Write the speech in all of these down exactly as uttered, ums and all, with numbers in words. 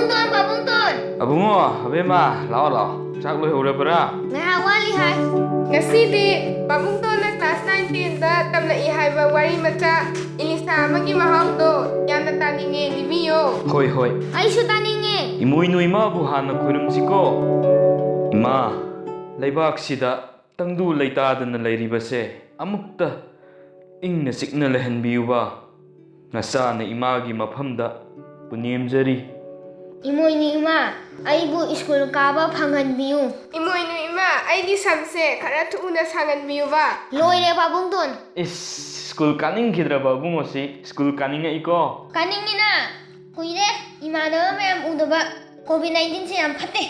Tone, ꯄꯥꯕꯨꯡ tone. ꯑꯕꯨꯡꯉꯣ, ꯑꯕꯦꯝꯃ, ꯂꯥꯛꯑꯣ, ꯂꯥꯛꯑꯣ꯫ ꯆꯥꯛ ꯂꯣꯏꯍꯧꯔꯕ꯭ꯔꯥ? ꯉꯥꯏꯍꯥꯛ ꯋꯥꯠꯂꯤ ꯍꯥꯏ꯫ ꯉꯁꯤꯗꯤ ꯄꯥꯕꯨꯡ ꯇꯣꯟꯅ class nine ten ꯗ ꯇꯝꯂꯛꯏ ꯍꯥꯏꯕ ꯋꯥꯔꯤ ꯃꯆꯥ ꯏꯂꯤꯁꯥ ꯑꯃꯒꯤ ꯃꯍꯥꯎꯗꯣ ꯌꯥꯝꯅ ꯇꯥꯅꯤꯡꯉꯦ, ꯂꯤꯕꯤꯌꯣ꯫ ꯍꯣꯏ, ꯍꯣꯏ꯫ ꯑꯩꯁꯨ ꯇꯥꯅꯤꯡꯉꯦ꯫ ꯏꯃꯣꯏꯅꯨ ꯏꯃꯥꯕꯨ ꯍꯥꯟꯅ ꯈꯣꯏꯔꯝꯁꯤꯀꯣ꯫ ꯏꯃꯥ, ꯂꯩꯕꯥꯛꯁꯤꯗ ꯇꯪꯗꯨ ꯂꯩꯇꯥꯗꯅ ꯂꯩꯔꯤꯕꯁꯦ ꯑꯃꯨꯛꯇ ꯏꯪꯅ ꯆꯤꯛꯅ ꯂꯩꯍꯟꯕꯤꯌꯨꯕ꯫ ꯅꯆꯥꯅ ꯏꯃꯥꯒꯤ ꯃꯐꯝꯗ ꯄꯨꯅꯦꯝꯖꯔꯤ꯫ ꯏꯃꯣꯏꯅꯨ ꯏꯃꯥ, ꯑꯩꯕꯨ ꯁ꯭ꯀꯨꯜ ꯀꯥꯕ ꯐꯪꯍꯟꯕꯤꯌꯨ꯫ ꯏꯃꯣꯏꯅꯨ ꯏꯃꯥ, ꯑꯩꯒꯤ ꯁꯝꯁꯦ ꯈꯔ ꯊꯨꯅ ꯁꯥꯡꯍꯟꯕꯤꯌꯨꯕ꯫ ꯂꯣꯏꯔꯦ, ꯄꯥꯕꯨꯡ ꯇꯣꯟ꯫ ꯏꯁ, ꯁ꯭ꯀꯨꯜ ꯀꯥꯅꯤꯡꯈꯤꯗ꯭ꯔꯕ ꯑꯕꯨꯡꯉꯣꯁꯤ ꯁ꯭ꯀꯨꯜ ꯀꯥꯅꯤꯡꯉꯛꯏꯀꯣ? ꯀꯥꯅꯤꯡꯉꯤꯅ꯫ ꯀꯨꯏꯔꯦ ꯏꯃꯥꯟꯅꯕ ꯃꯌꯥꯝ ꯎꯗꯕ꯫ Covid nineteen ꯁꯦ ꯌꯥꯝ ꯐꯠꯇꯦ꯫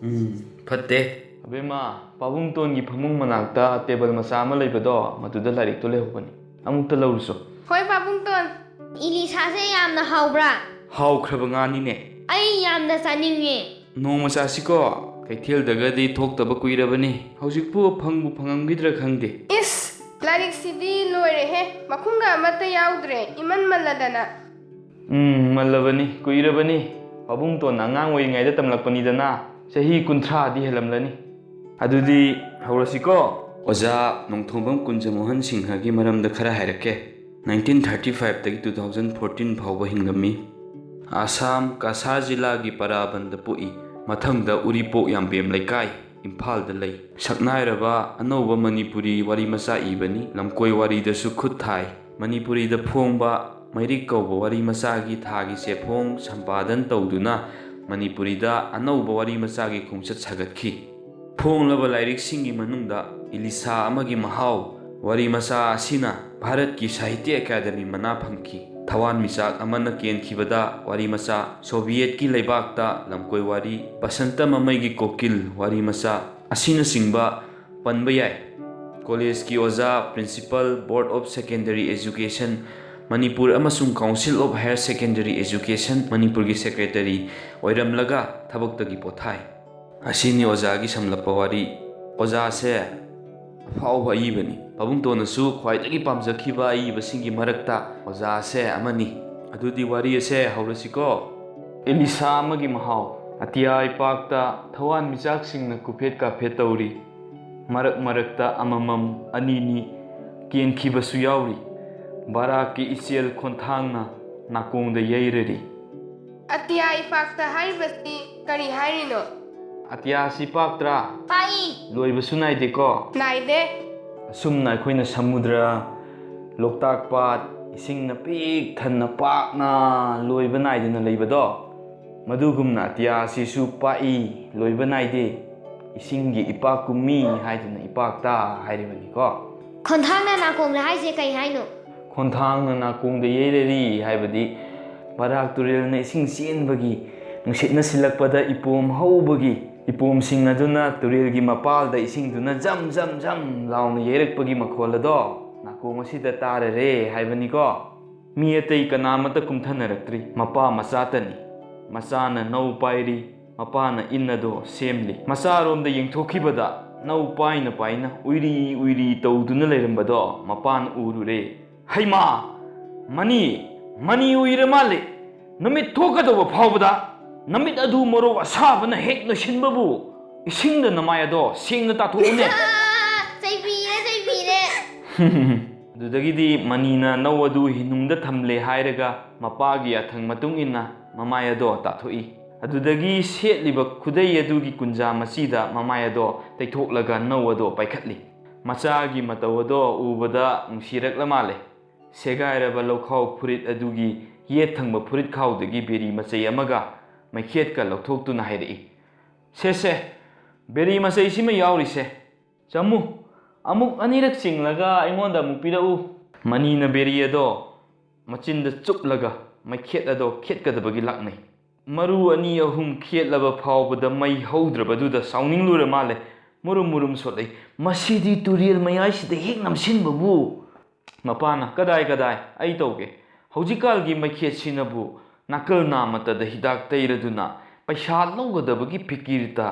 ꯎꯝ, ꯐꯠꯇꯦ꯫ ꯑꯕꯦꯝꯃ, ꯄꯥꯕꯨꯡ ꯇꯣꯟꯒꯤ ꯐꯃꯨꯡ ꯃꯅꯥꯛꯇ ꯇꯦꯕꯜ ꯃꯆꯥ ꯑꯃ ꯂꯩꯕꯗꯣ, ꯃꯗꯨꯗ ꯂꯥꯏꯔꯤꯛꯇꯣ ꯂꯩꯍꯧꯕꯅꯤ꯫ ꯑꯃꯨꯛꯇ ꯂꯧꯔꯨꯆꯣ꯫ ꯍꯣꯏ, ꯄꯥꯕꯨꯡ ꯇꯣꯟ꯫ ꯏꯂꯤꯁꯥꯁꯦ ꯌꯥꯝꯅ ꯍꯥꯎꯕ꯭ꯔꯥ? ꯍꯥꯎꯈ꯭ꯔꯕ ꯉꯥꯅꯤꯅꯦ꯫ ꯑꯩ ꯌꯥꯝꯅ ꯆꯥꯅꯤꯡꯉꯦ꯫ ꯅꯣꯡꯃ ꯆꯥꯁꯤꯀꯣ꯫ ꯀꯩꯊꯦꯜꯗꯒꯗꯤ ꯊꯣꯛꯇꯕ ꯀꯨꯏꯔꯕꯅꯤ꯫ ꯍꯧꯖꯤꯛꯄꯨ ꯐꯪꯕꯨ ꯐꯪꯉꯝꯈꯤꯗ꯭ꯔꯥ ꯈꯪꯗꯦ꯫ ꯏꯁ, ꯂꯥꯏꯔꯤꯛꯁꯤꯗꯤ ꯂꯣꯏꯔꯦꯍꯦ꯫ ꯃꯈꯨꯝꯒ ꯑꯃꯠꯇ ꯌꯥꯎꯗ꯭ꯔꯦ, ꯏꯃꯟ ꯃꯜꯂꯗꯅ꯫ ꯎꯝ, ꯃꯜꯂꯕꯅꯤ, ꯀꯨꯏꯔꯕꯅꯤ꯫ ꯄꯥꯕꯨꯡ ꯇꯣꯟꯅ ꯑꯉꯥꯡ ꯑꯣꯏꯔꯤꯉꯩꯗ ꯇꯝꯂꯛꯄꯅꯤꯗꯅ, ꯆꯍꯤ ꯀꯨꯟꯊ꯭ꯔꯥꯗꯤ ꯍꯦꯜꯂꯝꯂꯅꯤ꯫ ꯑꯗꯨꯗꯤ ꯍꯧꯔꯁꯤꯀꯣ꯫ ꯑꯣꯖꯥ ꯅꯣꯡꯊꯣꯝꯕꯝ ꯀꯨꯟꯖꯃꯣꯍꯟ ꯁꯤꯡꯍꯒꯤ ꯃꯔꯝꯗ ꯈꯔ ꯍꯥꯏꯔꯛꯀꯦ꯫ Nineteen thirty five ꯇꯒꯤ two thousand fourteen ꯐꯥꯎꯕ ꯍꯤꯡꯂꯝꯃꯤ꯫ ꯑꯁꯥꯝ ꯀꯁꯥꯔ ꯖꯤꯂꯥꯒꯤ ꯄꯔꯥꯕꯟꯗ ꯄꯣꯛꯏ꯫ ꯃꯊꯪꯗ ꯎꯔꯤꯄꯣꯛ ꯌꯥꯝꯕꯦꯝ ꯂꯩꯀꯥꯏ, ꯏꯝꯐꯥꯜꯗ ꯂꯩ꯫ ꯁꯛꯅꯥꯏꯔꯕ ꯑꯅꯧꯕ ꯃꯅꯤꯄꯨꯔꯤ ꯋꯥꯔꯤ ꯃꯆꯥ ꯏꯕꯅꯤ꯫ ꯂꯝꯀꯣꯏ ꯋꯥꯔꯤꯗꯁꯨ ꯈꯨꯠ ꯊꯥꯏ꯫ ꯃꯅꯤꯄꯨꯔꯤꯗ ꯐꯣꯡꯕ ꯃꯩꯔꯤꯛ ꯀꯧꯕ ꯋꯥꯔꯤ ꯃꯆꯥꯒꯤ ꯊꯥꯒꯤ ꯆꯦꯐꯣꯡ ꯁꯝꯄꯥꯗꯟ ꯇꯧꯗꯨꯅ ꯃꯅꯤꯄꯨꯔꯤꯗ ꯑꯅꯧꯕ ꯋꯥꯔꯤ ꯃꯆꯥꯒꯤ ꯈꯣꯡꯆꯠ ꯁꯥꯒꯠꯈꯤ꯫ ꯐꯣꯡꯂꯕ ꯂꯥꯏꯔꯤꯛꯁꯤꯡꯒꯤ ꯃꯅꯨꯡꯗ ꯏꯂꯤꯁꯥ ꯑꯃꯒꯤ ꯃꯍꯥꯎ ꯋꯥꯔꯤ ꯃꯆꯥ ꯑꯁꯤꯅ ꯚꯥꯔꯠꯀꯤ ꯁꯥꯍꯤꯇ꯭ꯌ ꯑꯦꯀꯥꯗꯃꯤ ꯃꯅꯥ ꯐꯪꯈꯤ꯫ ꯊꯋꯥꯟꯃꯤꯆꯥꯛ ꯑꯃꯅ ꯀꯦꯟꯈꯤꯕꯗ ꯋꯥꯔꯤ ꯃꯆꯥ, ꯁꯣꯚꯤꯌꯦꯠꯀꯤ ꯂꯩꯕꯥꯛꯇ ꯂꯝꯀꯣꯏ ꯋꯥꯔꯤ, ꯕꯁꯟꯇ ꯃꯃꯩꯒꯤ ꯀꯣꯀꯤꯜ ꯋꯥꯔꯤ ꯃꯆꯥ ꯑꯁꯤꯅꯆꯤꯡꯕ ꯄꯟꯕ ꯌꯥꯏ꯫ ꯀꯣꯂꯦꯖꯀꯤ ꯑꯣꯖꯥ, Principal, Board of Secondary Education, Manipur ꯑꯃꯁꯨꯡ Council of Higher Secondary Education, ꯃꯅꯤꯄꯨꯔꯒꯤ Secretary ꯑꯣꯏꯔꯝꯂꯒ ꯊꯕꯛꯇꯒꯤ ꯄꯣꯊꯥꯏ꯫ ꯑꯁꯤꯅꯤ ꯑꯣꯖꯥꯒꯤ ꯁꯝꯂꯞꯄ ꯋꯥꯔꯤ꯫ ꯑꯣꯖꯥꯁꯦ ꯑꯐꯥꯎꯕ ꯑꯏꯕꯅꯤ꯫ ꯄꯥꯕꯨꯡꯇꯣꯟꯅꯁꯨ ꯈ꯭ꯋꯥꯏꯗꯒꯤ ꯄꯥꯝꯖꯈꯤꯕ ꯑꯏꯕꯁꯤꯡꯒꯤ ꯃꯔꯛꯇ ꯑꯣꯖꯥꯁꯦ ꯑꯃꯅꯤ꯫ ꯑꯗꯨꯗꯤ ꯋꯥꯔꯤ ꯑꯁꯦ ꯍꯧꯔꯁꯤꯀꯣ꯫ ꯑꯦꯂꯤꯁꯥ ꯑꯃꯒꯤ ꯃꯍꯥꯎ꯫ ꯑꯇꯤꯌꯥ ꯏꯄꯥꯛꯇ ꯊꯋꯥꯟꯃꯤꯆꯥꯛꯁꯤꯡꯅ ꯀꯨꯐꯦꯠ ꯀꯥꯐꯦꯠ ꯇꯧꯔꯤ꯫ ꯃꯔꯛ ꯃꯔꯛꯇ ꯑꯃꯃꯝ, ꯑꯅꯤꯅꯤ ꯀꯦꯟꯈꯤꯕꯁꯨ ꯌꯥꯎꯔꯤ꯫ ꯕꯥꯔꯥꯛꯀꯤ ꯏꯆꯦꯜ ꯈꯣꯟꯊꯥꯡꯅ ꯅꯥꯀꯣꯡꯗ ꯌꯩꯔꯔꯤ꯫ ꯑꯇꯤꯌꯥ ꯏꯄꯥꯛꯇ ꯍꯥꯏꯔꯤꯕꯁꯤ ꯀꯔꯤ ꯍꯥꯏꯔꯤꯅꯣ? ꯑꯇꯤꯌꯥꯁꯤ ꯄꯥꯛꯇ꯭ꯔꯥ? ꯄꯥꯛꯏ꯫ ꯂꯣꯏꯕꯁꯨ ꯅꯥꯏꯗꯦꯀꯣ? ꯅꯥꯏꯗꯦ꯫ ꯑꯁꯨꯝꯅ ꯑꯩꯈꯣꯏꯅ ꯁꯃꯨꯗ꯭ꯔ, ꯂꯣꯛꯇꯥꯛ ꯄꯥꯠ, ꯏꯁꯤꯡꯅ ꯄꯤꯛ ꯊꯟꯅ ꯄꯥꯛꯅ ꯂꯣꯏꯕ ꯅꯥꯏꯗꯅ ꯂꯩꯕꯗꯣ, ꯃꯗꯨꯒꯨꯝꯅ ꯑꯇꯤꯌꯥꯁꯤꯁꯨ ꯄꯥꯛꯏ, ꯂꯣꯏꯕ ꯅꯥꯏꯗꯦ꯫ ꯏꯁꯤꯡꯒꯤ ꯏꯄꯥꯛ ꯀꯨꯝꯃꯤ ꯍꯥꯏꯗꯨꯅ ꯏꯄꯥꯛꯇ ꯍꯥꯏꯔꯤꯕꯅꯤꯀꯣ꯫ ꯈꯣꯟꯊꯥꯡꯅ ꯅꯥꯀꯣꯡꯗ ꯍꯥꯏꯁꯦ ꯀꯩ ꯍꯥꯏꯅꯣ? ꯈꯣꯟꯊꯥꯡꯅ ꯅꯥꯀꯣꯡꯗ ꯌꯩꯔꯔꯤ ꯍꯥꯏꯕꯗꯤ ꯕꯔꯥꯛ ꯇꯨꯔꯦꯜꯅ ꯏꯁꯤꯡ ꯆꯦꯟꯕꯒꯤ, ꯅꯨꯡꯁꯤꯠꯅ ꯁꯤꯜꯂꯛꯄꯗ ꯏꯄꯣꯝ ꯍꯧꯕꯒꯤ, ꯏꯄꯣꯝꯁꯤꯡ ꯑꯗꯨꯅ ꯇꯨꯔꯦꯜꯒꯤ ꯃꯄꯥꯜꯗ ꯏꯁꯤꯡꯗꯨꯅ ꯖꯝ ꯖꯝ ꯖꯝ ꯂꯥꯎꯅ ꯌꯩꯔꯛꯄꯒꯤ ꯃꯈꯣꯜ ꯑꯗꯣ ꯅꯥꯀꯣꯡ ꯑꯁꯤꯗ ꯇꯥꯔꯔꯦ ꯍꯥꯏꯕꯅꯤꯀꯣ꯫ ꯃꯤ ꯑꯇꯩ ꯀꯅꯥꯃꯠꯇ ꯀꯨꯝꯊꯅꯔꯛꯇ꯭ꯔꯤ꯫ ꯃꯄꯥ ꯃꯆꯥꯇꯅꯤ꯫ ꯃꯆꯥꯅ ꯅꯧ ꯄꯥꯏꯔꯤ꯫ ꯃꯄꯥꯅ ꯏꯟ ꯑꯗꯣ ꯁꯦꯝꯂꯤ꯫ ꯃꯆꯥꯔꯣꯝꯗ ꯌꯦꯡꯊꯣꯛꯈꯤꯕꯗ ꯅꯧ ꯄꯥꯏꯅ ꯄꯥꯏꯅ ꯎꯏꯔꯤ ꯎꯏꯔꯤ ꯇꯧꯗꯨꯅ ꯂꯩꯔꯝꯕꯗꯣ ꯃꯄꯥꯅ ꯎꯔꯨꯔꯦ꯫ "ꯍꯩꯃꯥ! ꯃꯅꯤ, ꯃꯅꯤ ꯎꯏꯔ ꯃꯥꯜꯂꯦ꯫ ꯅꯨꯃꯤꯠ ꯊꯣꯛꯀꯗꯧꯕ ꯐꯥꯎꯕꯗ ꯅꯃꯤꯠ ꯑꯗꯨ ꯃꯣꯔꯣꯛ ꯑꯁꯥꯕꯅ ꯍꯦꯛ ꯅꯣꯏꯁꯤꯟꯕꯕꯨ꯫ ꯏꯁꯤꯡꯗ ꯅꯃꯥꯏ ꯑꯗꯣ ꯁꯦꯡꯅ ꯇꯥꯊꯣꯛꯎꯅꯦ꯫" ꯆꯩꯕꯤꯔꯦ, ꯆꯩꯕꯤꯔꯦ꯫ ꯑꯗꯨꯗꯒꯤꯗꯤ ꯃꯅꯤꯅ ꯅꯧ ꯑꯗꯨ ꯍꯤꯅꯨꯡꯗ ꯊꯝꯂꯦ ꯍꯥꯏꯔꯒ ꯃꯄꯥꯒꯤ ꯌꯥꯊꯪ ꯃꯇꯨꯡ ꯏꯟꯅ ꯃꯃꯥꯏ ꯑꯗꯣ ꯇꯥꯊꯣꯛꯏ꯫ ꯑꯗꯨꯗꯒꯤ ꯁꯦꯠꯂꯤꯕ ꯈꯨꯗꯩ ꯑꯗꯨꯒꯤ ꯀꯨꯟꯖꯥ ꯃꯆꯤꯗ ꯃꯃꯥꯏ ꯑꯗꯣ ꯇꯩꯊꯣꯛꯂꯒ ꯅꯧ ꯑꯗꯣ ꯄꯥꯏꯈꯠꯂꯤ꯫ ꯃꯆꯥꯒꯤ ꯃꯇꯧ ꯑꯗꯣ ꯎꯕꯗ ꯅꯨꯡꯁꯤꯔꯛꯂ ꯃꯥꯜꯂꯦ꯫ ꯁꯦꯒꯥꯏꯔꯕ ꯂꯧꯈꯥꯎ ꯐꯨꯔꯤꯠ ꯑꯗꯨꯒꯤ ꯌꯦꯠ ꯊꯪꯕ ꯐꯨꯔꯤꯠ ꯈꯥꯎꯗꯒꯤ ꯕꯦꯔꯤ ꯃꯆꯩ ꯑꯃꯒ ꯃꯩꯈꯦꯠꯀ ꯂꯧꯊꯣꯛꯇꯨꯅ ꯍꯥꯏꯔꯛꯏ, "ꯁꯦ, ꯁꯦ, ꯕꯦꯔꯤ ꯃꯆꯩꯁꯤꯃ ꯌꯥꯎꯔꯤꯁꯦ꯫ ꯆꯥꯃꯨ, ꯑꯃꯨꯛ ꯑꯅꯤꯔꯛ ꯆꯤꯡꯂꯒ ꯑꯩꯉꯣꯟꯗ ꯑꯃꯨꯛ ꯄꯤꯔꯛꯎ꯫" ꯃꯅꯤꯅ ꯕꯦꯔꯤ ꯑꯗꯣ ꯃꯆꯤꯟꯗ ꯆꯨꯞꯂꯒ ꯃꯩꯈꯦꯠ ꯑꯗꯣ ꯈꯦꯠꯀꯗꯕꯒꯤ ꯂꯥꯛꯅꯩ꯫ ꯃꯔꯨ ꯑꯅꯤ ꯑꯍꯨꯝ ꯈꯦꯠꯂꯕ ꯐꯥꯎꯕꯗ ꯃꯩ ꯍꯧꯗ꯭ꯔꯕꯗꯨꯗ ꯁꯥꯎꯅꯤꯡꯂꯨꯔ ꯃꯥꯜꯂꯦ꯫ ꯃꯨꯔꯨꯝ ꯃꯨꯔꯨꯝ ꯁꯣꯠꯂꯛꯏ, "ꯃꯁꯤꯗꯤ ꯇꯨꯔꯦꯜ ꯃꯌꯥꯏꯁꯤꯗ ꯍꯦꯛ ꯅꯝꯁꯤꯟꯕꯕꯨ!" ꯃꯄꯥꯅ, "ꯀꯗꯥꯏ, ꯀꯗꯥꯏ, ꯑꯩ ꯇꯧꯒꯦ꯫ ꯍꯧꯖꯤꯛꯀꯥꯜꯒꯤ ꯃꯩꯈꯦꯠꯁꯤꯅꯕꯨ ꯅꯥꯀꯜ ꯅꯥꯃꯠꯇꯗ ꯍꯤꯗꯥꯛ ꯇꯩꯔꯗꯨꯅ ꯄꯩꯁꯥ ꯂꯧꯒꯗꯕꯒꯤ ꯐꯤꯀꯤꯔꯇ!"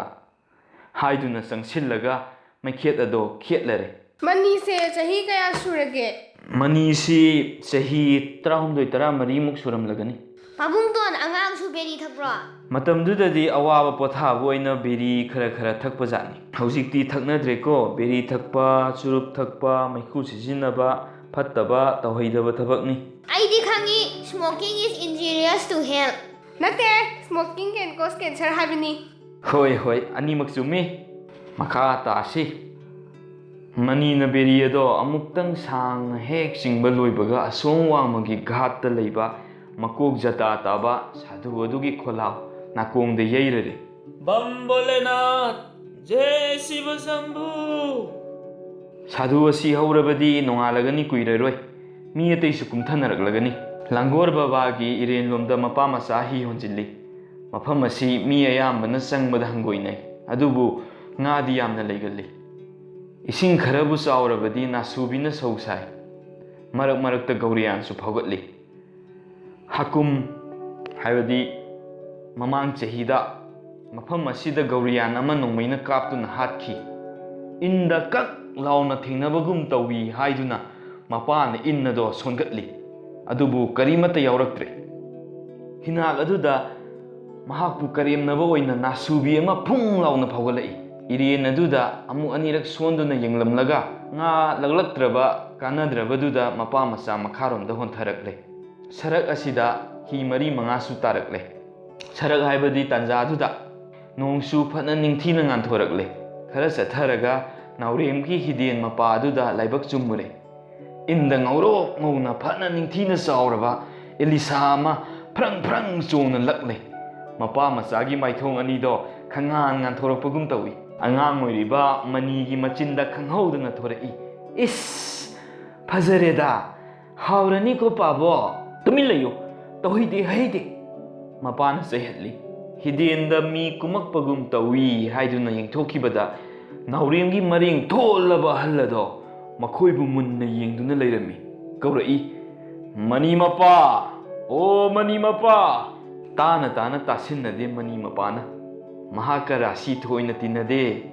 ꯍꯥꯏꯗꯨꯅ ꯆꯪꯁꯤꯜꯂꯒ ꯃꯩꯈꯦꯠ ꯑꯗꯣ ꯈꯦꯠꯂꯔꯦ꯫ ꯃꯅꯤꯁꯦ ꯆꯍꯤ ꯀꯌꯥ ꯁꯨꯔꯒꯦ? ꯃꯅꯤꯁꯤ ꯆꯍꯤ ꯇꯔꯥꯍꯨꯝꯗꯣꯏ, ꯇꯔꯥꯃꯔꯤꯃꯨꯛ ꯁꯨꯔꯝꯂꯒꯅꯤ꯫ ꯄꯥꯕꯨꯡꯗꯣꯟ, ꯑꯉꯥꯡꯁꯨ ꯕꯦꯔꯤ ꯊꯛꯄ꯭ꯔꯣ? ꯃꯇꯝꯗꯨꯗꯗꯤ ꯑꯋꯥꯕ ꯄꯣꯊꯥꯕ ꯑꯣꯏꯅ ꯕꯦꯔꯤ ꯈꯔ ꯈꯔ ꯊꯛꯄꯖꯥꯠꯅꯤ꯫ ꯍꯧꯖꯤꯛꯇꯤ ꯊꯛꯅꯗ꯭ꯔꯦꯀꯣ꯫ ꯕꯦꯔꯤ ꯊꯛꯄ, ꯆꯨꯔꯨꯞ ꯊꯛꯄ, ꯃꯩꯈꯨ ꯁꯤꯖꯤꯟꯅꯕ ꯐꯠꯇꯕ, ꯇꯧꯍꯩꯗꯕ ꯊꯕꯛꯅꯤ꯫ ꯑꯩꯗꯤ ꯈꯪꯉꯤ, smoking is injurious to health꯫ ꯅꯠꯇꯦ, smoking can cause cancer ꯍꯥꯏꯕꯅꯤ꯫ ꯍꯣꯏ ꯍꯣꯏ, ꯑꯅꯤꯃꯛ ꯆꯨꯝꯃꯤ꯫ ꯃꯈꯥ ꯇꯥꯁꯤ꯫ ꯃꯅꯤꯅ ꯕꯦꯔꯤ ꯑꯗꯣ ꯑꯃꯨꯛꯇꯪ ꯁꯥꯡꯅ ꯍꯦꯛ ꯆꯤꯡꯕ ꯂꯣꯏꯕꯒ, ꯑꯁꯣꯝ ꯋꯥꯡꯃꯒꯤ ꯘꯥꯠꯇ ꯂꯩꯕ ꯃꯀꯣꯛ ꯖꯇꯥ ꯇꯥꯕ ꯁꯥꯙꯨ ꯑꯗꯨꯒꯤ ꯈꯣꯜꯂꯥꯎ ꯅꯥꯀꯣꯡꯗ ꯌꯩꯔꯔꯦ꯫ बम भोलेनाथ, जय शिव शंभू। ꯁꯥꯙꯨ ꯑꯁꯤ ꯍꯧꯔꯕꯗꯤ ꯅꯣꯡꯉꯥꯜꯂꯒꯅꯤ, ꯀꯨꯏꯔꯔꯣꯏ꯫ ꯃꯤ ꯑꯇꯩꯁꯨ ꯀꯨꯝꯊꯅꯔꯛꯂꯒꯅꯤ꯫ ꯂꯥꯡꯒꯣꯔ ꯕꯕꯥꯒꯤ ꯏꯔꯦꯟꯂꯣꯝꯗ ꯃꯄꯥ ꯃꯆꯥ ꯍꯤ ꯍꯣꯟꯖꯤꯜꯂꯤ꯫ ꯃꯐꯝ ꯑꯁꯤ ꯃꯤ ꯑꯌꯥꯝꯕꯅ ꯆꯪꯕꯗ ꯍꯪꯒꯣꯏꯅꯩ, ꯑꯗꯨꯕꯨ ꯉꯥꯗꯤ ꯌꯥꯝꯅ ꯂꯩꯒꯜꯂꯤ꯫ ꯏꯁꯤꯡ ꯈꯔꯕꯨ ꯆꯥꯎꯔꯕꯗꯤ ꯅꯥꯁꯨꯕꯤꯅ ꯁꯧ ꯁꯥꯏ꯫ ꯃꯔꯛ ꯃꯔꯛꯇ ꯒꯧꯔꯤꯌꯥꯟꯁꯨ ꯐꯥꯎꯒꯠꯂꯤ꯫ ꯍꯥꯀꯨꯝ, ꯍꯥꯏꯕꯗꯤ ꯃꯃꯥꯡ ꯆꯍꯤꯗ ꯃꯐꯝ ꯑꯁꯤꯗ ꯒꯧꯔꯤꯌꯥꯟ ꯑꯃ ꯅꯣꯡꯃꯩꯅ ꯀꯥꯞꯇꯨꯅ ꯍꯥꯠꯈꯤ꯫ ꯏꯟꯗ ꯀꯛ ꯂꯥꯎꯅ ꯊꯦꯡꯅꯕꯒꯨꯝ ꯇꯧꯏ ꯍꯥꯏꯗꯨꯅ ꯃꯄꯥꯅ ꯏꯟ ꯑꯗꯣ ꯁꯣꯟꯒꯠꯂꯤ, ꯑꯗꯨꯕꯨ ꯀꯔꯤꯃꯠꯇ ꯌꯥꯎꯔꯛꯇ꯭ꯔꯦ꯫ ꯍꯤꯅꯥꯛ ꯑꯗꯨꯗ ꯃꯍꯥꯛꯄꯨ ꯀꯔꯦꯝꯅꯕ ꯑꯣꯏꯅ ꯅꯥꯁꯨꯕꯤ ꯑꯃ ꯐꯨꯡ ꯂꯥꯎꯅ ꯐꯥꯎꯒꯠꯂꯛꯏ꯫ ꯏꯔꯦꯟ ꯑꯗꯨꯗ ꯑꯃꯨꯛ ꯑꯅꯤꯔꯛ ꯁꯣꯟꯗꯨꯅ ꯌꯦꯡꯂꯝꯂꯒ ꯉꯥ ꯂꯛꯂꯛꯇ꯭ꯔꯕ ꯀꯥꯟꯅꯗ꯭ꯔꯕꯗꯨꯗ ꯃꯄꯥ ꯃꯆꯥ ꯃꯈꯥꯔꯣꯝꯗ ꯍꯣꯟꯊꯔꯛꯂꯦ꯫ ꯁꯔꯛ ꯑꯁꯤꯗ ꯍꯤ ꯃꯔꯤ ꯃꯉꯥꯁꯨ ꯇꯥꯔꯛꯂꯦ꯫ ꯁꯔꯛ ꯍꯥꯏꯕꯗꯤ ꯇꯥꯟꯖꯥꯗꯨꯗ ꯅꯣꯡꯁꯨ ꯐꯅ ꯅꯤꯡꯊꯤꯅ ꯉꯥꯟꯊꯣꯔꯛꯂꯦ꯫ ꯈꯔ ꯆꯠꯊꯔꯒ ꯅꯥꯎꯔꯦꯝꯒꯤ ꯍꯤꯗꯦꯟ ꯃꯄꯥ ꯑꯗꯨꯗ ꯂꯥꯏꯕꯛ ꯆꯨꯝꯃꯨꯔꯦ꯫ ꯏꯟꯗ ꯉꯧꯔꯣꯛ ꯉꯧꯅ ꯐꯅ ꯅꯤꯡꯊꯤꯅ ꯆꯥꯎꯔꯕ ꯑꯦꯂꯤꯁꯥ ꯑꯃ ꯐ꯭ꯔꯪ ꯐ꯭ꯔꯪ ꯆꯣꯡꯅ ꯂꯛꯂꯦ꯫ ꯃꯄꯥ ꯃꯆꯥꯒꯤ ꯃꯥꯏꯊꯣꯡ ꯑꯅꯤꯗꯣ ꯈꯪꯉꯥꯟ ꯉꯥꯟꯊꯣꯔꯛꯄꯒꯨꯝ ꯇꯧꯏ꯫ ꯑꯉꯥꯡ ꯑꯣꯏꯔꯤꯕ ꯃꯅꯤꯒꯤ ꯃꯆꯤꯟꯗ ꯈꯪꯍꯧꯗꯅ ꯊꯣꯔꯛꯏ, "ꯏꯁ! ꯐꯖꯔꯦꯗ! ꯍꯥꯎꯔꯅꯤꯀꯣ ꯄꯥꯕꯣ!" "ꯇꯨꯃꯤꯟ ꯂꯩꯌꯨ! ꯇꯧꯍꯩꯗꯦ, ꯍꯩꯗꯦ!" ꯃꯄꯥꯅ ꯆꯩꯍꯠꯂꯤ꯫ ꯍꯤꯗꯦꯟꯗ ꯃꯤ ꯀꯨꯝꯃꯛꯄꯒꯨꯝ ꯇꯧꯏ ꯍꯥꯏꯗꯨꯅ ꯌꯦꯡꯊꯣꯛꯈꯤꯕꯗ ꯅꯥꯎꯔꯦꯝꯒꯤ ꯃꯔꯦꯡ ꯊꯣꯜꯂꯕ ꯑꯍꯜ ꯑꯗꯣ ꯃꯈꯣꯏꯕꯨ ꯃꯨꯟꯅ ꯌꯦꯡꯗꯨꯅ ꯂꯩꯔꯝꯃꯤ꯫ ꯀꯧꯔꯛꯏ, "ꯃꯅꯤ ꯃꯄꯥ! ꯑꯣ ꯃꯅꯤ ꯃꯄꯥ!" ꯇꯥꯅ ꯇꯥꯅ ꯇꯥꯁꯤꯟꯅꯗꯦ ꯃꯅꯤ ꯃꯄꯥꯅ꯫ ꯃꯍꯥꯛꯀ ꯔꯥꯁꯤ ꯊꯣꯏꯅ ꯇꯤꯟꯅꯗꯦ꯫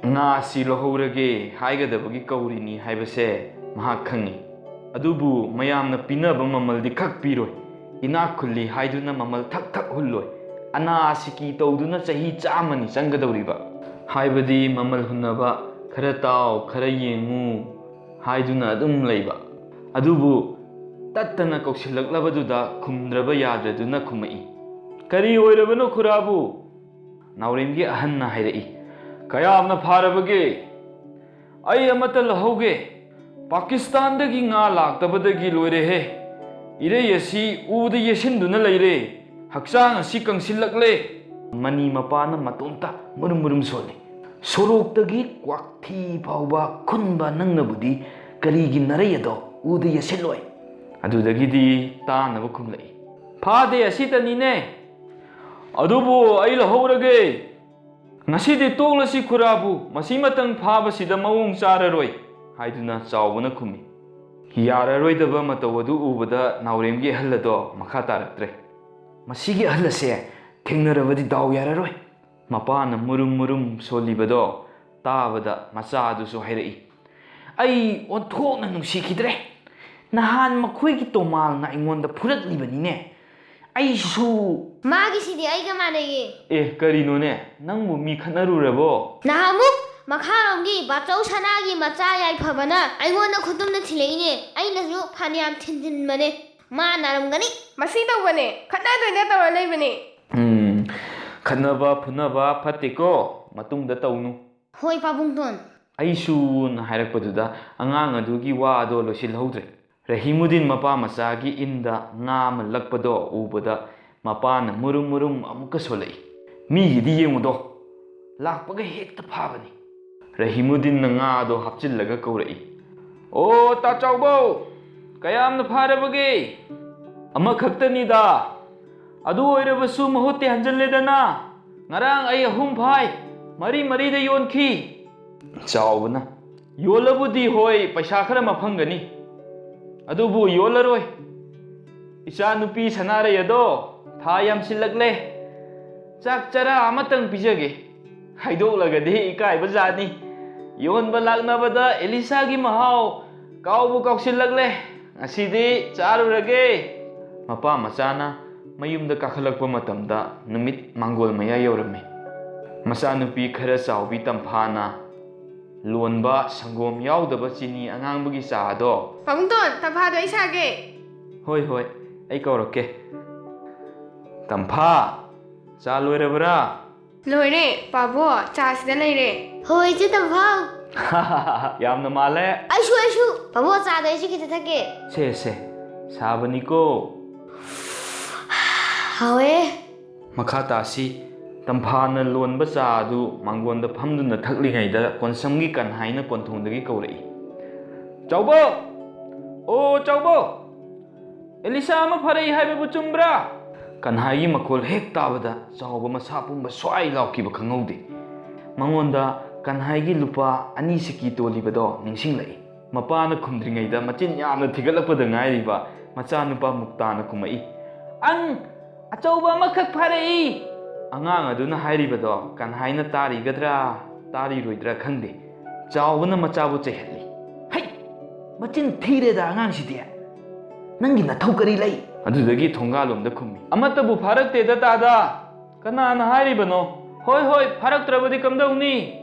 "ꯉꯥꯁꯤ ꯂꯧꯍꯧꯔꯒꯦ" ꯍꯥꯏꯒꯗꯕꯒꯤ ꯀꯧꯔꯤꯅꯤ ꯍꯥꯏꯕꯁꯦ ꯃꯍꯥꯛ ꯈꯪꯏ꯫ ꯑꯗꯨꯕꯨ ꯃꯌꯥꯝꯅ ꯄꯤꯅꯕ ꯃꯃꯜꯗꯤ ꯈꯛ ꯄꯤꯔꯣꯏ꯫ ꯏꯅꯥꯛ ꯈꯨꯜꯂꯤ ꯍꯥꯏꯗꯨꯅ ꯃꯃꯜ ꯊꯛ ꯊꯛ ꯍꯨꯜꯂꯣꯏ꯫ ꯑꯅꯥ ꯁꯤꯀꯤ ꯇꯧꯗꯨꯅ ꯆꯍꯤ ꯆꯥꯝꯃꯅꯤ ꯆꯪꯒꯗꯧꯔꯤꯕ꯫ ꯍꯥꯏꯕꯗꯤ ꯃꯃꯜ ꯍꯨꯟꯅꯕ, "ꯈꯔ ꯇꯥꯎ, ꯈꯔ ꯌꯦꯡꯉꯨ" ꯍꯥꯏꯗꯨꯅ ꯑꯗꯨꯝ ꯂꯩꯕ꯫ ꯑꯗꯨꯕꯨ ꯇꯠꯇꯅ ꯀꯧꯁꯤꯜꯂꯛꯂꯕꯗꯨꯗ ꯈꯨꯝꯗ꯭ꯔꯕ ꯌꯥꯗ꯭ꯔꯗꯨꯅ ꯈꯨꯝꯃꯛꯏ, "ꯀꯔꯤ ꯑꯣꯏꯔꯕꯅꯣ ꯈꯨꯔꯥꯕꯨ?" ꯅꯥꯎꯔꯦꯝꯒꯤ ꯑꯍꯟꯅ ꯍꯥꯏꯔꯛꯏ, "ꯀꯌꯥꯝꯅ ꯐꯥꯔꯕꯒꯦ? ꯑꯩ ꯑꯃꯠꯇ ꯂꯧꯍꯧꯒꯦ꯫ ꯄꯥꯀꯤꯁꯇꯥꯟꯗꯒꯤ ꯉꯥ ꯂꯥꯛꯇꯕꯗꯒꯤ ꯂꯣꯏꯔꯦꯍꯦ꯫ ꯏꯔꯩ ꯑꯁꯤ ꯎꯗ ꯌꯦꯠꯁꯤꯟꯗꯨꯅ ꯂꯩꯔꯦ꯫ ꯍꯛꯆꯥꯡ ꯑꯁꯤ ꯀꯪꯁꯤꯜꯂꯛꯂꯦ꯫" ꯃꯅꯤ ꯃꯄꯥꯅ ꯃꯇꯣꯝꯇ ꯃꯨꯔꯨꯝ ꯃꯨꯔꯨꯝ ꯁꯣꯜꯂꯤ꯫ "ꯁꯣꯔꯣꯛꯇꯒꯤ ꯀ꯭ꯋꯥꯛꯊꯤ ꯐꯥꯎꯕ ꯈꯨꯟꯕ ꯅꯪꯅꯕꯨꯗꯤ ꯀꯔꯤꯒꯤ ꯅꯔꯩ ꯑꯗꯣ ꯎꯗ ꯌꯦꯠꯁꯤꯜꯂꯣꯏ?" ꯑꯗꯨꯗꯒꯤꯗꯤ ꯇꯥꯅꯕ ꯈꯨꯝꯂꯛꯏ, "ꯐꯥꯗꯦ, ꯑꯁꯤꯇꯅꯤꯅꯦ꯫ ꯑꯗꯨꯕꯨ ꯑꯩ ꯂꯧꯍꯧꯔꯒꯦ꯫ ꯉꯁꯤꯗꯤ ꯇꯣꯛꯂꯁꯤ ꯈꯨꯔꯥꯕꯨ, ꯃꯁꯤꯃꯇꯪ ꯐꯥꯕꯁꯤꯗ ꯃꯑꯣꯡ ꯆꯥꯔꯔꯣꯏ" ꯍꯥꯏꯗꯨꯅ ꯆꯥꯎꯕꯅ ꯈꯨꯝꯃꯤ꯫ ꯌꯥꯔꯔꯣꯏꯗꯕ ꯃꯇꯧ ꯑꯗꯨ ꯎꯕꯗ ꯅꯥꯎꯔꯦꯝꯒꯤ ꯑꯍꯜ ꯑꯗꯣ ꯃꯈꯥ ꯇꯥꯔꯛꯇ꯭ꯔꯦ꯫ "ꯃꯁꯤꯒꯤ ꯑꯍꯜ ꯑꯁꯦ ꯊꯦꯡꯅꯔꯕꯗꯤ ꯗꯥꯎ ꯌꯥꯔꯔꯣꯏ꯫" ꯃꯄꯥꯅ ꯃꯨꯔꯨꯝ ꯃꯨꯔꯨꯝ ꯁꯣꯜꯂꯤꯕꯗꯣ ꯇꯥꯕꯗ ꯃꯆꯥ ꯑꯗꯨꯁꯨ ꯍꯥꯏꯔꯛꯏ, "ꯑꯩ ꯑꯣꯟꯊꯣꯛꯅ ꯅꯨꯡꯁꯤꯈꯤꯗ꯭ꯔꯦ꯫ ꯅꯍꯥꯟ ꯃꯈꯣꯏꯒꯤ ꯇꯣꯃꯥꯜꯅ ꯑꯩꯉꯣꯟꯗ ꯐꯨꯔꯛꯂꯤꯕꯅꯤꯅꯦ꯫ ꯑꯩꯁꯨ" "ꯃꯥꯒꯤꯁꯤꯗꯤ ꯑꯩꯒ ꯃꯥꯟꯅꯩꯌꯦ꯫" "ꯑꯦ, ꯀꯔꯤꯅꯣꯅꯦ? ꯅꯪꯕꯨ ꯃꯤ ꯈꯠꯅꯔꯨꯔꯕꯣ?" "ꯅꯍꯥꯟꯃꯨꯛ ꯃꯈꯥꯔꯣꯝꯒꯤ ꯕꯥꯆꯧ ꯁꯅꯥꯒꯤ ꯃꯆꯥ ꯌꯥꯏꯐꯕꯅ ꯑꯩꯉꯣꯟꯗ ꯈꯨꯇꯨꯝꯅ ꯊꯤꯜꯂꯛꯏꯅꯦ꯫ ꯑꯩꯅꯁꯨ ꯐꯅꯌꯥꯝ ꯊꯤꯟꯖꯤꯟꯕꯅꯦ꯫ ꯃꯥ ꯅꯥꯔꯝꯒꯅꯤ꯫" "ꯃꯁꯤ ꯇꯧꯕꯅꯦ, ꯈꯠꯅꯗꯣꯏꯅ ꯇꯧꯔ ꯂꯩꯕꯅꯦ꯫" "ꯎꯝ, ꯈꯠꯅꯕ ꯐꯨꯅꯕ ꯐꯠꯇꯦꯀꯣ, ꯃꯇꯨꯡꯗ ꯇꯧꯅꯨ꯫" "ꯍꯣꯏ, ꯄꯥꯕꯨꯡꯇꯣꯟ꯫" "ꯑꯩꯁꯨꯅ" ꯍꯥꯏꯔꯛꯄꯗꯨꯗ ꯑꯉꯥꯡ ꯑꯗꯨꯒꯤ ꯋꯥ ꯑꯗꯣ ꯂꯣꯏꯁꯤꯜꯍꯧꯗ꯭ꯔꯦ꯫ ꯔꯍꯤꯃꯨꯗꯤꯟ ꯃꯄꯥ ꯃꯆꯥꯒꯤ ꯏꯟꯗ ꯉꯥ ꯑꯃ ꯂꯛꯄꯗꯣ ꯎꯕꯗ ꯃꯄꯥꯅ ꯃꯨꯔꯨꯝ ꯃꯨꯔꯨꯝ ꯑꯃꯨꯛꯀ ꯁꯣꯜꯂꯛꯏ꯫ "ꯃꯤꯒꯤꯗꯤ ꯌꯦꯡꯉꯨꯗꯣ, ꯂꯥꯛꯄꯒ ꯍꯦꯛꯇ ꯐꯥꯕꯅꯤ꯫" ꯔꯍꯤꯃꯨꯗꯤꯟꯅ ꯉꯥ ꯑꯗꯣ ꯍꯥꯞꯆꯤꯜꯂꯒ ꯀꯧꯔꯛꯏ, "ꯑꯣ, ꯇꯥ ꯆꯥꯎꯕꯧ, ꯀꯌꯥꯝꯅ ꯐꯥꯔꯕꯒꯦ?" "ꯑꯃꯈꯛꯇꯅꯤꯗ꯫ ꯑꯗꯨ ꯑꯣꯏꯔꯕꯁꯨ ꯃꯍꯨꯠꯇꯤ ꯍꯟꯖꯤꯜꯂꯦꯗꯅ꯫ ꯉꯔꯥꯡ ꯑꯩ ꯑꯍꯨꯝ ꯐꯥꯏ, ꯃꯔꯤ ꯃꯔꯤꯗ ꯌꯣꯟꯈꯤ꯫" ꯆꯥꯎꯕꯅ, "ꯌꯣꯜꯂꯕꯨꯗꯤ ꯍꯣꯏ, ꯄꯩꯁꯥ ꯈꯔ ꯃꯐꯪꯒꯅꯤ, ꯑꯗꯨꯕꯨ ꯌꯣꯜꯂꯔꯣꯏ꯫ ꯏꯆꯥꯅꯨꯄꯤ ꯁꯅꯥꯔꯩ ꯑꯗꯣ ꯊꯥ ꯌꯥꯝꯁꯤꯜꯂꯛꯂꯦ꯫ ꯆꯥꯛ ꯆꯔꯥ ꯑꯃꯇꯪ ꯄꯤꯖꯒꯦ꯫ ꯍꯥꯏꯗꯣꯛꯂꯒꯗꯤ ꯏꯀꯥꯏꯕ ꯖꯥꯠꯅꯤ꯫ ꯌꯣꯟꯕ ꯂꯥꯛꯅꯕꯗ ꯑꯦꯂꯤꯁꯥꯒꯤ ꯃꯍꯥꯎ ꯀꯥꯎꯕꯨ ꯀꯥꯎꯁꯤꯜꯂꯛꯂꯦ꯫ ꯉꯁꯤꯗꯤ ꯆꯥꯔꯨꯔꯒꯦ꯫" ꯃꯄꯥ ꯃꯆꯥꯅ ꯃꯌꯨꯝꯗ ꯀꯥꯈꯠꯂꯛꯄ ꯃꯇꯝꯗ ꯅꯨꯃꯤꯠ ꯃꯥꯡꯒꯣꯜ ꯃꯌꯥ ꯌꯧꯔꯝꯃꯤ꯫ ꯃꯆꯥꯅꯨꯄꯤ ꯈꯔ ꯆꯥꯎꯕꯤ ꯇꯝꯐꯥꯅ ꯂꯣꯟꯕ ꯁꯪꯒꯣꯝ ꯌꯥꯎꯗꯕ ꯆꯤꯅꯤ ꯑꯉꯥꯡꯕꯒꯤ ꯆꯥ ꯑꯗꯣ꯫ ꯄꯥꯕꯨꯡꯇꯣꯟ, ꯇꯝꯐꯥꯗꯣ ꯑꯩ ꯁꯥꯒꯦ꯫ ꯍꯣꯏ, ꯍꯣꯏ, ꯑꯩ ꯀꯧꯔꯛꯀꯦ꯫ ꯇꯝꯐꯥ, ꯆꯥ ꯂꯣꯏꯔꯕ꯭ꯔꯥ? ꯂꯣꯏꯔꯦ, ꯄꯥꯕꯣ, ꯆꯥꯁꯤꯗ ꯂꯩꯔꯦ꯫ ꯍꯣꯏ, ꯏꯆꯦ ꯇꯝꯐꯥ꯫ ꯌꯥꯝꯅ ꯃꯥꯜꯂꯦ꯫ ꯑꯩꯁꯨ, ꯑꯩꯁꯨ꯫ ꯄꯥꯕꯣ, ꯆꯥꯗꯣ ꯑꯩꯁꯨ ꯈꯤꯇ ꯊꯛꯀꯦ꯫ ꯁꯦ, ꯁꯦ, ꯁꯥꯕꯅꯤꯀꯣ꯫ ꯍꯥꯎꯋꯦ꯫ ꯃꯈꯥ ꯇꯥꯁꯤ꯫ ꯇꯝꯐꯥꯅ ꯂꯣꯟꯕ ꯆꯥ ꯑꯗꯨ ꯃꯥꯡꯒꯣꯟꯗ ꯐꯝꯗꯨꯅ ꯊꯛꯂꯤꯉꯩꯗ ꯀꯣꯟꯁꯝꯒꯤ ꯀꯟꯍꯥꯏꯅ ꯀꯣꯟꯊꯣꯡꯗꯒꯤ ꯀꯧꯔꯛꯏ, "ꯆꯥꯎꯕ! ꯑꯣ ꯆꯥꯎꯕ! ꯑꯦꯂꯤꯁꯥ ꯑꯃ ꯐꯥꯔꯛꯏ ꯍꯥꯏꯕꯕꯨ ꯆꯨꯝꯕ꯭ꯔꯥ?" ꯀꯟꯍꯥꯏꯒꯤ ꯃꯈꯣꯜ ꯍꯦꯛ ꯇꯥꯕꯗ ꯆꯥꯎꯕ ꯃꯁꯥ ꯄꯨꯝꯕ ꯁ꯭ꯋꯥꯏ ꯂꯥꯎꯈꯤꯕ ꯈꯪꯍꯧꯗꯦ꯫ ꯃꯉꯣꯟꯗ ꯀꯟꯍꯥꯏꯒꯤ ꯂꯨꯄꯥ ꯑꯅꯤ ꯁꯤꯀꯤ ꯇꯣꯜꯂꯤꯕꯗꯣ ꯅꯤꯡꯁꯤꯡꯂꯛꯏ꯫ ꯃꯄꯥꯅ ꯈꯨꯝꯗ꯭ꯔꯤꯉꯩꯗ ꯃꯆꯤꯟ ꯌꯥꯝꯅ ꯊꯤꯒꯠꯂꯛꯄꯗ ꯉꯥꯏꯔꯤꯕ ꯃꯆꯥꯅꯨꯄꯥ ꯃꯨꯛꯇꯥꯅ ꯈꯨꯝꯃꯛꯏ, "ꯑꯪ, ꯑꯆꯧꯕ ꯑꯃꯈꯛ ꯐꯥꯔꯛꯏ!" ꯑꯉꯥꯡ ꯑꯗꯨꯅ ꯍꯥꯏꯔꯤꯕꯗꯣ ꯀꯟꯍꯥꯏꯅ ꯇꯥꯔꯤꯒꯗ꯭ꯔꯥ, ꯇꯥꯔꯤꯔꯣꯏꯗ꯭ꯔꯥ ꯈꯪꯗꯦ꯫ ꯆꯥꯎꯕꯅ ꯃꯆꯥꯕꯨ ꯆꯩꯍꯠꯂꯤ, "ꯍꯩ! ꯃꯆꯤꯟ ꯊꯤꯔꯦꯗ ꯑꯉꯥꯡꯁꯤꯗꯤ! ꯅꯪꯒꯤ ꯅꯊꯧ ꯀꯔꯤ ꯂꯩ?" ꯑꯗꯨꯗꯒꯤ ꯊꯣꯡꯒꯥꯜꯂꯣꯝꯗ ꯈꯨꯝꯃꯤ, "ꯑꯃꯠꯇꯕꯨ ꯐꯥꯔꯛꯇꯦꯗ ꯇꯥꯗ! ꯀꯅꯥꯅ ꯍꯥꯏꯔꯤꯕꯅꯣ? ꯍꯣꯏ, ꯍꯣꯏ, ꯐꯥꯔꯛꯇ꯭ꯔꯕꯗꯤ ꯀꯝꯗꯧꯅꯤ?"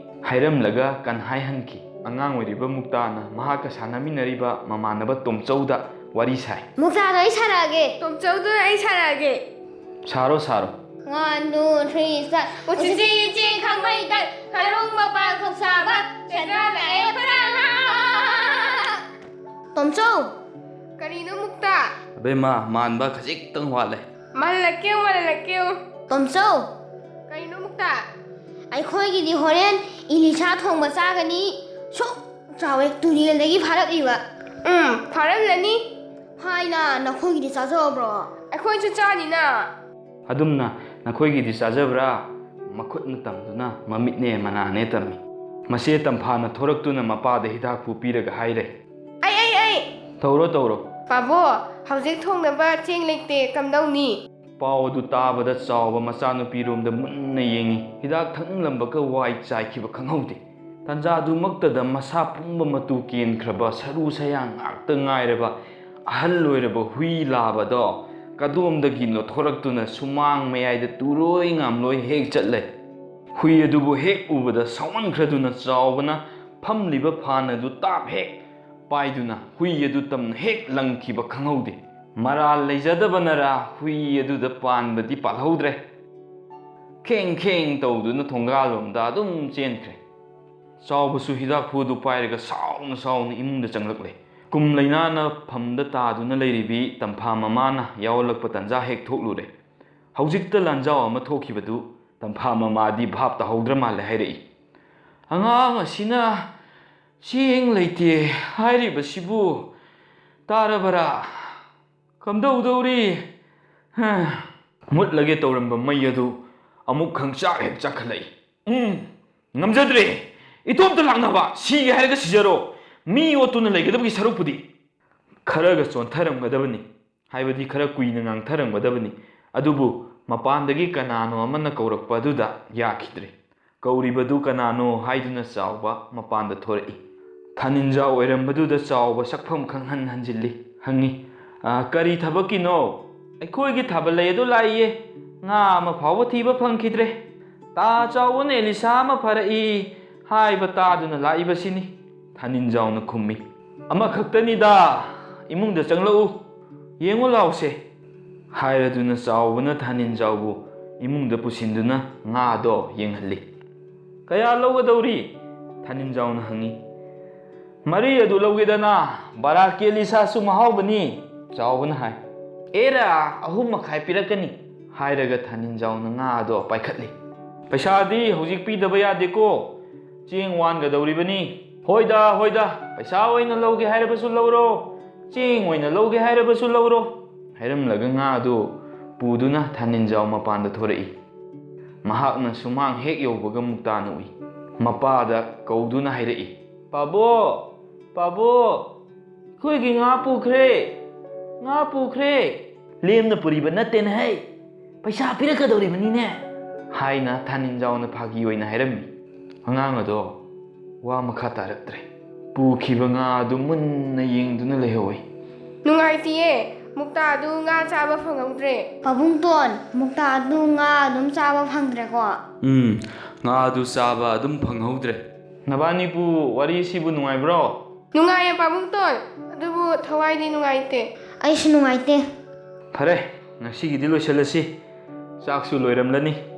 ꯍꯥꯏꯔꯝꯂꯒ ꯀꯟꯍꯥꯏ ꯍꯟꯈꯤ꯫ ꯑꯉꯥꯡ ꯑꯣꯏꯔꯤꯕ ꯃꯨꯛꯇꯥꯅ ꯃꯍꯥꯛꯀ ꯁꯥꯟꯅꯃꯤꯟꯅꯔꯤꯕ ꯃꯃꯥꯟꯅꯕ ꯇꯣꯝꯆꯧꯗ ꯋꯥꯔꯤ ꯁꯥꯏ꯫ ꯃꯨꯛꯇꯥꯗꯣ ꯑꯩ ꯁꯥꯔꯛꯑꯒꯦ꯫ ꯇꯣꯝꯆꯧꯗꯣ ꯑꯩ ꯁꯥꯔꯛꯑꯒꯦ꯫ ꯁꯥꯔꯣ, ꯁꯥꯔꯣ꯫ One, two, three, start. ꯎꯆꯤꯆꯤ ꯏꯆꯤ ꯈꯪꯃꯩꯗ, ꯈꯔꯨꯡ ꯃꯄꯥꯟ ꯈꯣꯛꯁꯥꯕ, ꯁꯦꯟꯗ꯭ꯔꯥ ꯂꯥꯛꯑꯦ ꯐꯔꯥ꯫ ꯇꯣꯝꯆꯧ! ꯀꯔꯤꯅꯣ ꯃꯨꯛꯇꯥ? ꯑꯕꯦꯝꯃ, ꯃꯥꯟꯕ ꯈꯖꯤꯛꯇꯪ ꯋꯥꯠꯂꯦ꯫ ꯃꯥꯜꯍꯜꯂꯛꯀꯦ, ꯃꯥꯜꯍꯜꯂꯛꯀꯦ꯫ ꯇꯣꯝꯆꯧ! ꯀꯔꯤꯅꯣ ꯃꯨꯛꯇꯥ? ꯑꯩꯈꯣꯏꯒꯤꯗꯤ ꯍꯣꯔꯦꯟ ꯏꯂꯤꯁꯥ ꯊꯣꯡꯕ ꯆꯥꯒꯅꯤ꯫ ꯁꯨꯛ ꯆꯥꯎꯋꯦ, ꯇꯨꯔꯦꯜꯗꯒꯤ ꯐꯥꯔꯛꯂꯤꯕ꯫ ꯎꯝ, ꯐꯥꯔꯝꯂꯅꯤ꯫ ꯍꯥꯏꯅ ꯅꯈꯣꯏꯒꯤꯗꯤ ꯆꯥꯖꯕ꯭ꯔꯣ? ꯑꯩꯈꯣꯏꯁꯨ ꯆꯥꯅꯤꯅ꯫ ꯑꯗꯨꯝꯅ ꯅꯈꯣꯏꯒꯤꯗꯤ ꯆꯥꯖꯕ꯭ꯔꯥ? ꯃꯈꯨꯠꯅ ꯇꯝꯗꯨꯅ ꯃꯃꯤꯠꯅꯦ ꯃꯅꯥꯅꯦ ꯇꯝꯃꯤ꯫ ꯃꯆꯦ ꯇꯝꯐꯥꯅ ꯊꯣꯔꯛꯇꯨꯅ ꯃꯄꯥꯗ ꯍꯤꯗꯥꯛꯄꯨ ꯄꯤꯔꯒ ꯍꯥꯏꯔꯦ꯫ ꯑꯩ, ꯑꯩ, ꯑꯩ! ꯇꯧꯔꯣ, ꯇꯧꯔꯣ꯫ ꯄꯥꯕꯣ, ꯍꯧꯖꯤꯛ ꯊꯣꯡꯅꯕ ꯆꯦꯡ ꯂꯩꯇꯦ, ꯀꯝꯗꯧꯅꯤ? ꯄꯥꯎ ꯑꯗꯨ ꯇꯥꯕꯗ ꯆꯥꯎꯕ ꯃꯆꯥꯅꯨꯄꯤꯔꯣꯝꯗ ꯃꯨꯟꯅ ꯌꯦꯡꯉꯤ꯫ ꯍꯤꯗꯥꯛ ꯊꯛꯅꯤꯡꯂꯝꯕꯒ ꯋꯥꯏ ꯆꯥꯏꯈꯤꯕ ꯈꯪꯍꯧꯗꯦ꯫ ꯇꯥꯟꯖꯥꯗꯨꯃꯛꯇꯗ ꯃꯁꯥ ꯄꯨꯝꯕ ꯃꯇꯨ ꯀꯦꯟꯈ꯭ꯔꯕ ꯁꯔꯨ ꯁꯌꯥꯡ ꯉꯥꯛꯇ ꯉꯥꯏꯔꯕ ꯑꯍꯜ ꯑꯣꯏꯔꯕ ꯍꯨꯏ ꯂꯥꯕꯗꯣ ꯀꯗꯣꯝꯗꯒꯤꯅꯣ ꯊꯣꯔꯛꯇꯨꯅ ꯁꯨꯃꯥꯡ ꯃꯌꯥꯏꯗ ꯇꯨꯔꯣꯏ ꯉꯥꯝꯂꯣꯏ ꯍꯦꯛ ꯆꯠꯂꯦ꯫ ꯍꯨꯏ ꯑꯗꯨꯕꯨ ꯍꯦꯛ ꯎꯕꯗ ꯁꯥꯎꯃꯟꯈ꯭ꯔꯗꯨꯅ ꯆꯥꯎꯕꯅ ꯐꯝꯂꯤꯕ ꯐꯥꯟ ꯑꯗꯨ ꯇꯥꯞ ꯍꯦꯛ ꯄꯥꯏꯗꯨꯅ ꯍꯨꯏ ꯑꯗꯨ ꯇꯝꯅ ꯍꯦꯛ ꯂꯪꯈꯤꯕ ꯈꯪꯍꯧꯗꯦ꯫ ꯃꯔꯥꯜ ꯂꯩꯖꯗꯕꯅꯔꯥ ꯍꯨꯏ ꯑꯗꯨꯗ ꯄꯥꯟꯕꯗꯤ ꯄꯥꯜꯍꯧꯗ꯭ꯔꯦ꯫ ꯈꯦꯡ ꯈꯦꯡ ꯇꯧꯗꯨꯅ ꯊꯣꯡꯒꯥꯜꯂꯣꯝꯗ ꯑꯗꯨꯝ ꯆꯦꯟꯈ꯭ꯔꯦ꯫ ꯆꯥꯎꯕꯁꯨ ꯍꯤꯗꯥꯛꯐꯨ ꯑꯗꯨ ꯄꯥꯏꯔꯒ ꯁꯥꯎꯅ ꯁꯥꯎꯅ ꯏꯃꯨꯡꯗ ꯆꯪꯂꯛꯂꯦ꯫ ꯀꯨꯝ ꯂꯩꯅꯥꯅ ꯐꯝꯗ ꯇꯥꯗꯨꯅ ꯂꯩꯔꯤꯕꯤ ꯇꯝꯐꯥ ꯃꯃꯥꯅ ꯌꯥꯎꯍꯜꯂꯛꯄ ꯇꯟꯖꯥ ꯍꯦꯛ ꯊꯣꯛꯂꯨꯔꯦ꯫ ꯍꯧꯖꯤꯛꯇ ꯂꯥꯟꯖꯥꯎ ꯑꯃ ꯊꯣꯛꯈꯤꯕꯗꯨ ꯇꯝꯐꯥ ꯃꯃꯥꯗꯤ ꯚꯥꯞ ꯇꯥꯍꯧꯗ꯭ꯔ ꯃꯥꯜꯂꯦ ꯍꯥꯏꯔꯛꯏ꯫ "ꯑꯉꯥꯡ ꯑꯁꯤꯅ ꯆꯦꯡ ꯂꯩꯇꯦ ꯍꯥꯏꯔꯤꯕꯁꯤꯕꯨ ꯇꯥꯔꯕꯔꯥ? ꯀꯝꯗꯧꯗꯧꯔꯤ?" ꯍ꯫ ꯃꯨꯠꯂꯒꯦ ꯇꯧꯔꯝꯕ ꯃꯩ ꯑꯗꯨ ꯑꯃꯨꯛ ꯈꯪꯆꯥꯛ ꯍꯦꯛ ꯆꯥꯛꯈꯠꯂꯛꯏ꯫ "ꯎꯝ, ꯉꯝꯖꯗ꯭ꯔꯦ꯫ ꯏꯇꯣꯝꯇ ꯂꯥꯛꯅꯕ, ꯁꯤꯒꯦ ꯍꯥꯏꯔꯒ ꯁꯤꯖꯔꯣ꯫ ꯃꯤ ꯑꯣꯠꯇꯨꯅ ꯂꯩꯒꯗꯕꯒꯤ ꯁꯔꯨꯛꯄꯨꯗꯤ ꯈꯔꯒ ꯆꯣꯟꯊꯔꯝꯒꯗꯕꯅꯤ, ꯍꯥꯏꯕꯗꯤ ꯈꯔ ꯀꯨꯏꯅ ꯉꯥꯡꯊꯔꯝꯒꯗꯕꯅꯤ꯫ ꯑꯗꯨꯕꯨ ꯃꯄꯥꯟꯗꯒꯤ ꯀꯅꯥꯅꯣ ꯑꯃꯅ ꯀꯧꯔꯛꯄ ꯑꯗꯨꯗ ꯌꯥꯈꯤꯗ꯭ꯔꯦ꯫ ꯀꯧꯔꯤꯕꯗꯨ ꯀꯅꯥꯅꯣ ꯍꯥꯏꯗꯨꯅ ꯆꯥꯎꯕ ꯃꯄꯥꯟꯗ ꯊꯣꯔꯛꯏ꯫ ꯊꯥꯅꯤꯟꯖꯥꯎ ꯑꯣꯏꯔꯝꯕꯗꯨꯗ ꯆꯥꯎꯕ ꯁꯛꯐꯝ ꯈꯪꯍꯟ ꯍꯟꯖꯤꯜꯂꯤ꯫ ꯍꯪꯉꯤ, "ꯑ, ꯀꯔꯤ ꯊꯕꯛꯀꯤꯅꯣ?" "ꯑꯩꯈꯣꯏꯒꯤ ꯊꯥꯕꯜ ꯂꯩ ꯑꯗꯨ ꯂꯥꯛꯏꯌꯦ꯫ ꯉꯥ ꯑꯃ ꯐꯥꯎꯕ ꯊꯤꯕ ꯐꯪꯈꯤꯗ꯭ꯔꯦ꯫ ꯇꯥ ꯆꯥꯎꯕꯅ ꯑꯦꯂꯤꯁꯥ ꯑꯃ ꯐꯥꯔꯛꯏ ꯍꯥꯏꯕ ꯇꯥꯗꯨꯅ ꯂꯥꯛꯏꯕꯁꯤꯅꯤ", ꯊꯥꯅꯤꯟꯖꯥꯎꯅ ꯈꯨꯝꯃꯤ꯫ "ꯑꯃꯈꯛꯇꯅꯤꯗ, ꯏꯃꯨꯡꯗ ꯆꯪꯂꯛꯎ, ꯌꯦꯡꯉꯨ ꯂꯥꯎꯁꯦ", ꯍꯥꯏꯔꯗꯨꯅ ꯆꯥꯎꯕꯅ ꯊꯥꯅꯤꯟꯖꯥꯎꯕꯨ ꯏꯃꯨꯡꯗ ꯄꯨꯁꯤꯟꯗꯨꯅ ꯉꯥꯗꯣ ꯌꯦꯡꯍꯜꯂꯤ꯫ "ꯀꯌꯥ ꯂꯧꯒꯗꯧꯔꯤ?" ꯊꯥꯅꯤꯟꯖꯥꯎꯅ ꯍꯪꯉꯤ꯫ "ꯃꯔꯤ ꯑꯗꯨ ꯂꯧꯒꯦꯗꯅ, ꯕꯔꯥ ꯀꯦꯂꯤ ꯁꯥꯁꯨ ꯃꯍꯥꯎꯕꯅꯤ", ꯆꯥꯎꯕꯅ ꯍꯥꯏ꯫ "ꯑꯦꯔꯥ, ꯑꯍꯨꯝ ꯃꯈꯥꯏ ꯄꯤꯔꯛꯀꯅꯤ", ꯍꯥꯏꯔꯒ ꯊꯥꯅꯤꯟꯖꯥꯎꯅ ꯉꯥ ꯑꯗꯣ ꯄꯥꯏꯈꯠꯂꯤ꯫ "ꯄꯩꯁꯥꯗꯤ ꯍꯧꯖꯤꯛ ꯄꯤꯗꯕ ꯌꯥꯗꯦꯀꯣ, ꯆꯦꯡ ꯋꯥꯟꯒꯗꯧꯔꯤꯕꯅꯤ꯫ ꯍꯣꯏꯗ, ꯍꯣꯏꯗ, ꯄꯩꯁꯥ ꯑꯣꯏꯅ ꯂꯧꯒꯦ ꯍꯥꯏꯔꯕꯁꯨ ꯂꯧꯔꯣ, ꯆꯦꯡ ꯑꯣꯏꯅ ꯂꯧꯒꯦ ꯍꯥꯏꯔꯕꯁꯨ ꯂꯧꯔꯣ", ꯍꯥꯏꯔꯝꯂꯒ ꯉꯥ ꯑꯗꯨ ꯄꯨꯗꯨꯅ ꯊꯥꯅꯤꯟꯖꯥꯎ ꯃꯄꯥꯟꯗ ꯊꯣꯔꯛꯏ꯫ ꯃꯍꯥꯛꯅ ꯁꯨꯃꯥꯡ ꯍꯦꯛ ꯌꯧꯕꯒ ꯃꯨꯛꯇꯥꯅ ꯎꯏ꯫ ꯃꯄꯥꯗ ꯀꯧꯗꯨꯅ ꯍꯥꯏꯔꯛꯏ, "ꯄꯥꯕꯣ! ꯄꯥꯕꯣ! ꯑꯩꯈꯣꯏꯒꯤ ꯉꯥ ꯄꯨꯈ꯭ꯔꯦ! ꯉꯥ ꯄꯨꯈ꯭ꯔꯦ!" "ꯂꯦꯝꯅ ꯄꯨꯔꯤꯕ ꯅꯠꯇꯦꯅꯦ ꯍꯩ! ꯄꯩꯁꯥ ꯄꯤꯔꯛꯀꯗꯧꯔꯤꯕꯅꯤꯅꯦ!" ꯍꯥꯏꯅ ꯊꯥꯅꯤꯟꯖꯥꯎꯅ ꯐꯥꯒꯤ ꯑꯣꯏꯅ ꯍꯥꯏꯔꯝꯃꯤ꯫ ꯑꯉꯥꯡ ꯑꯗꯣ ꯋꯥ ꯃꯈꯥ ꯇꯥꯔꯛꯇ꯭ꯔꯦ꯫ ꯄꯨꯈꯤꯕ ꯉꯥ ꯑꯗꯨ ꯃꯨꯟꯅ ꯌꯦꯡꯗꯨꯅ ꯂꯩꯍꯧꯏ꯫ "ꯅꯨꯡꯉꯥꯏꯇꯤꯌꯦ, ꯃꯨꯛꯇꯥꯗꯨ ꯉꯥ ꯆꯥꯕ ꯐꯪꯍꯧꯗ꯭ꯔꯦ꯫ ꯄꯥꯕꯨꯡꯇꯣꯟ, ꯃꯨꯛꯇꯥꯗꯨ ꯉꯥ ꯑꯗꯨꯝ ꯆꯥꯕ ꯐꯪꯗ꯭ꯔꯦꯀꯣ? ꯎꯝ, ꯉꯥꯗꯨ ꯆꯥꯕ ꯑꯗꯨꯝ ꯐꯪꯍꯧꯗ꯭ꯔꯦ꯫ ꯅꯕꯥꯅꯤꯕꯨ ꯋꯥꯔꯤꯁꯤꯕꯨ ꯅꯨꯡꯉꯥꯏꯕ꯭ꯔꯣ? ꯅꯨꯡꯉꯥꯏꯌꯦ ꯄꯥꯕꯨꯡꯇꯣꯟ, ꯑꯗꯨꯕꯨ ꯊꯋꯥꯏꯗꯤ ꯅꯨꯡꯉꯥꯏꯇꯦ꯫ ꯑꯩꯁꯨ ꯅꯨꯡꯉꯥꯏꯇꯦ꯫ ꯐꯔꯦ, ꯉꯁꯤꯒꯤꯗꯤ ꯂꯣꯏꯁꯤꯜꯂꯁꯤ꯫ ꯆꯥꯛꯁꯨ ꯂꯣꯏꯔꯝꯂꯅꯤ꯫